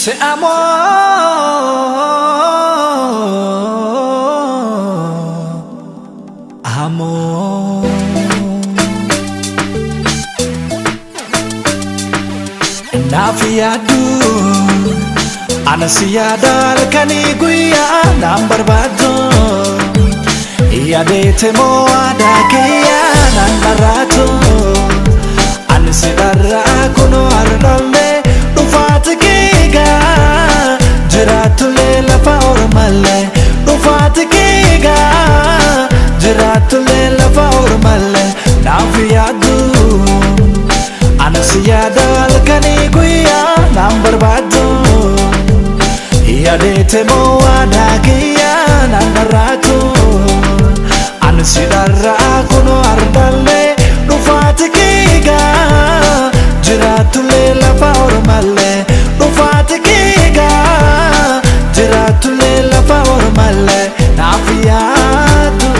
Te amo, amor. Naaf yaadu, ana si yaada halkanii guyyaa naan barbaadu. Yaadeete moo aadaa kiyyaa naan dharraatu. Ani si dharraa kunoo hardhallee dhufaati kiigaa. Jiraatullee lafa ormallee dhufaati kiigaa. Jiraatullee lafa ormallee naaf yaadu. Ana si yaada halkanii guyyaa naan barbaadu. Yaadeete moo aadaa kiyyaa naan dharraatu. Ani si dharraa kunoo hardhallee dhufaati kiigaa. Jiraatullee lafa ormallee dhufaati kiigaa. Jiraatullee lafa ormallee naaf yaadu.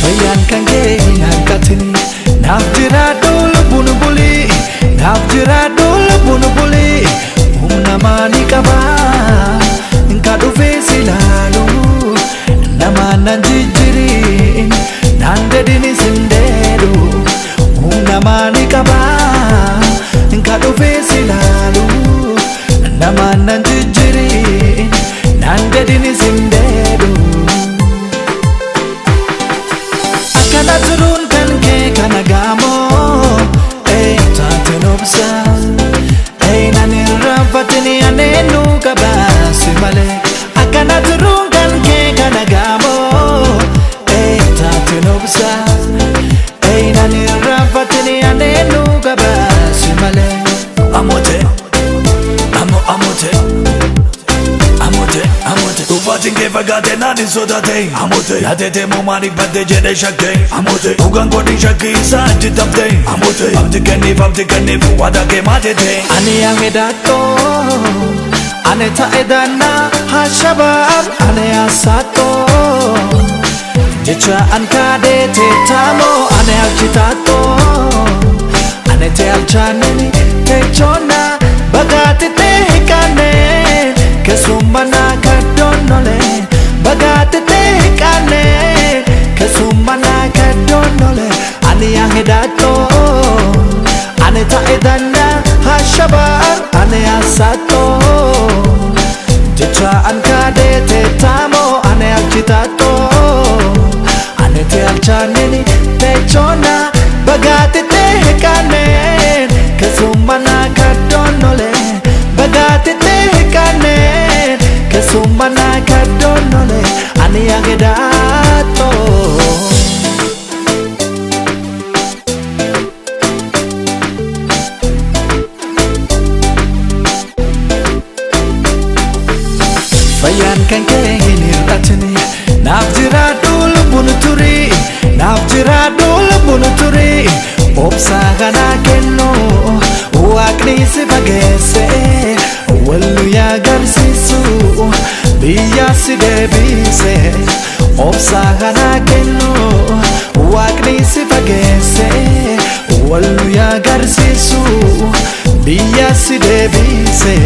Fayyaan kan kee hin hanqatini, naaf jiraadhu lubbuun bulii, naaf jiraadhu lubbuun bulii. Humna maanii qabaa ka dhufee si ilaalu, namaan nan jijjiiriin naan dedhinis hin deedhu. Humna maanii qabaa ka dhufee si ilaalu, namaan nan jijjiiriin naan dedhinis hin deedhu. Akkana turuun kan kee kana gaamoo ee taateen obsa ee nan irraanfatini aneennu qabaasi malee. Akkana turuun kan kee kana gaamoo ee taateen obsa ee nan irraanfatini aneennu qabaasi malee. Amote, amo amote, amote, amote. Dhufaatiin kee fagaate naan hin sodaate. Amote, yaadeete moo maaliif badde jedhee shakkee. Amote, dhugaan godhin shakkii isaa achi taftee. Amote, abdi kenniif abdi kenniif waadaa kee maatete. Ani yamedatto, ane ta'e danna hashabaab, ane asatto jecha an kaadete tamo, ane alchitato, ane te alchaneni techona bagati te hikane kesumana kadonole, bagati te hikane kesumana kadonole. Ani yamedatto, ane ta'e danna hashabaab, ane asatto jecha an kaadete tamo, ane alchitato, ane te alchaneni techona bagati te hikane kesumana kadonole, bagati te hikane kesumana kadonole. Ani yagedato. Fayyaan kan kee hin hir'atini, naaf jiraadhu lubbuun turii, naaf jiraadhu lubbuun turii. Obsaa kanaa kennu waaqni si fageesse, wallu yaa agarsiisu biyya si deebise. Obsaa kanaa kennu waaqni si fageesse, wallu yaa agarsiisu biyya si deebise.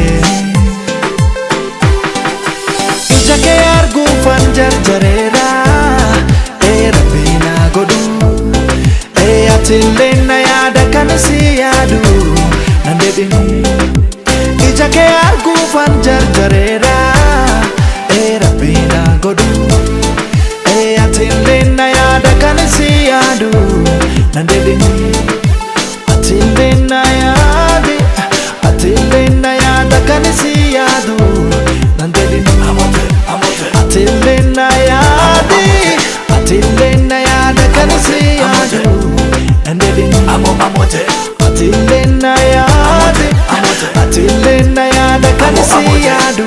Ija kee arguufan jarjareera ee rabbi naa godhu, ee atillee na yaada kan si yaadu nan dedhini. Ija kee arguufan jarjareera ee rabbi naa godhu, ee atillee na yaada kan si yaadu nan dedhini. Atillee na yaadi, atillee na yaada kan si yaadu nan dedhini. Amote, amote, Atillee na yaadi, atillee na yaada kan si yaadu nan dedhini. na yaada kan si yaadu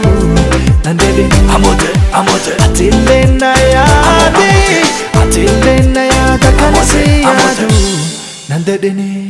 nan dedhini. Amote, amote. Atillee na yaadi, atillee na yaada kan si yaadu nan dedhini.